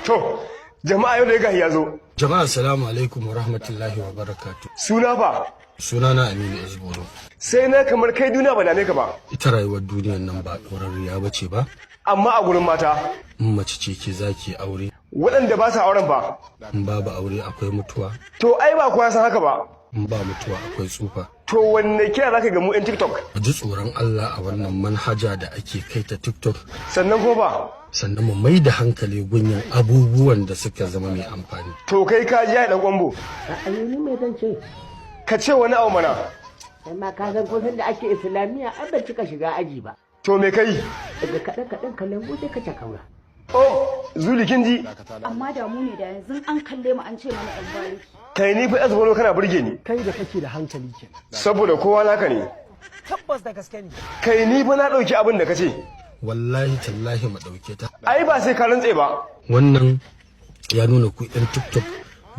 To, jama'a, yau da gahi ya zo. Jama'a, assalamu alaikum wa rahmatullahi wa barakatu. Suna fa? Sunana Aminu Ezboro. Sai na kamar kai duniya ba dame ka ba. Ita rayuwar duniyar nan ba ɗorarriya ba ce ba. Amma a gurin mata. In mace ce ke zaki aure. Waɗanda ba sa auren fa? In babu aure akwai mutuwa. To, ai ba kowa san haka ba. In ba mutuwa akwai tsufa. To, wanne kira zaka ga mu 'yan TikTok? A ji tsoron Allah a wannan manhaja da ake kai ta TikTok. Sannan ko ba? Sannan mu mai da hankali gunyin abubuwan da suka zama mai amfani. To, kai ka ji ya dan kwambo. A ni mai zan ce? Ka ce wani abu mana. Kai ma ka san kusan da ake Islamiyya an ban cika shiga aji ba. To, me kai? Daga kaɗan kaɗan kalangu sai ka cakaura. Oh, Zuli, kin ji? Amma da mu ne da yanzu an kalle mu an ce mana yan bariki. Kai, ni fa Ezboro kana burge ni. Kai da kake da hankali kenan. Saboda kowa naka ne. Tabbas, da gaske ne. Kai, ni fa na ɗauki abin da ka ce. Wallahi tallahi mu ɗauke ta. Ai ba sai ka rantse ba. Wannan ya nuna ku 'yan TikTok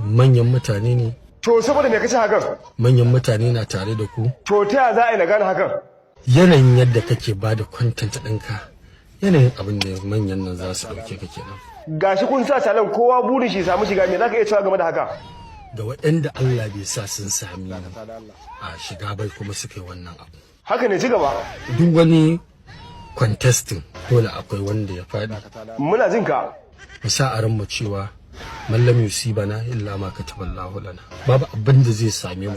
manyan mutane ne. To, saboda me kace hakan? Manyan mutane na tare da ku. To, ta ya za a yi na gane hakan? Yanayin yadda kake ba da content ɗinka, yanayin abin da manyan nan za su ɗauke ka kenan. Gashi kun sa salon, kowa burin shi samu shiga, me zaka iya cewa game da haka? Ga waɗanda Allah bai sa sun sami a shiga bai kuma suka yi wannan abu. Haka ne, ci gaba. Duk wani contesting dole akwai wanda ya faɗi. Muna jin ka. Mu sa a ranmu cewa mallam yusibana illa ma kataballahu lana, babu abin da zai same mu.